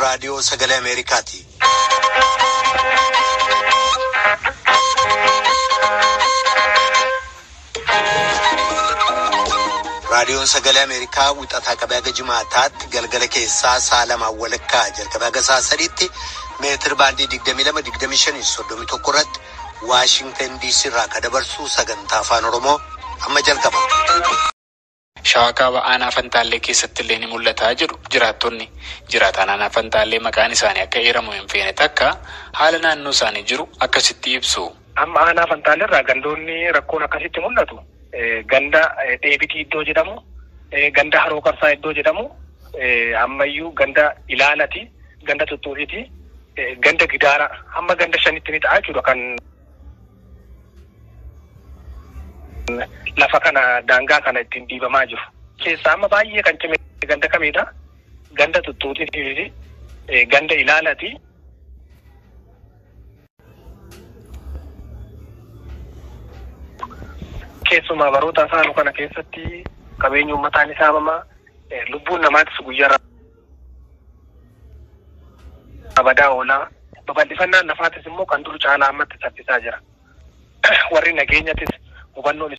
raadiyoo sagalee Ameerikaati. Raadiyoon sagalee Ameerikaa wixataa qabee haga jimaataatti galgala keessaa sa'a lamaan walakkaa jalqabee haga sa'a sadiitti meetir baandii 22 25 31 irratti Waashingtan DC irraa kan dabarsu sagantaa afaan Oromoo amma jalqaba. Shawaa kaaba aanaa Fantaallee keessatti illee ni mul'ataa jedhu jiraattonni. Jiraataan aanaa Fantaallee maqaan isaanii akka eeramu hin feene takka haala naannoo isaanii jiru akkasitti ibsu. Amma aanaa Fantaallee irraa gandoonni rakkoon akkasitti mul'atu. Ganda Dheebitii iddoo jedhamu, ganda Haroo Qarsaa iddoo jedhamu, ammayyuu ganda Ilaalati, ganda Tuttuuriiti, ganda Gidaara, hamma ganda shanitti ni ta'a jechuudha kan lafa kana daangaa kana ittiin dhiibamaa jiru. Keessaa amma baay'ee kan cime ganda kamiidha? Ganda Tuttuuriiti, ganda Ilaalati. Keessumaa baroota isaanuu kana keessatti qabeenyi uummataa ni saamama. Lubbuun namaatis guyyaarraa badaa oolaa. Babal'ifannaan lafaatis immoo kan dur caalaa ammatti saffisaa jira. Warri nageenyatis hubannoon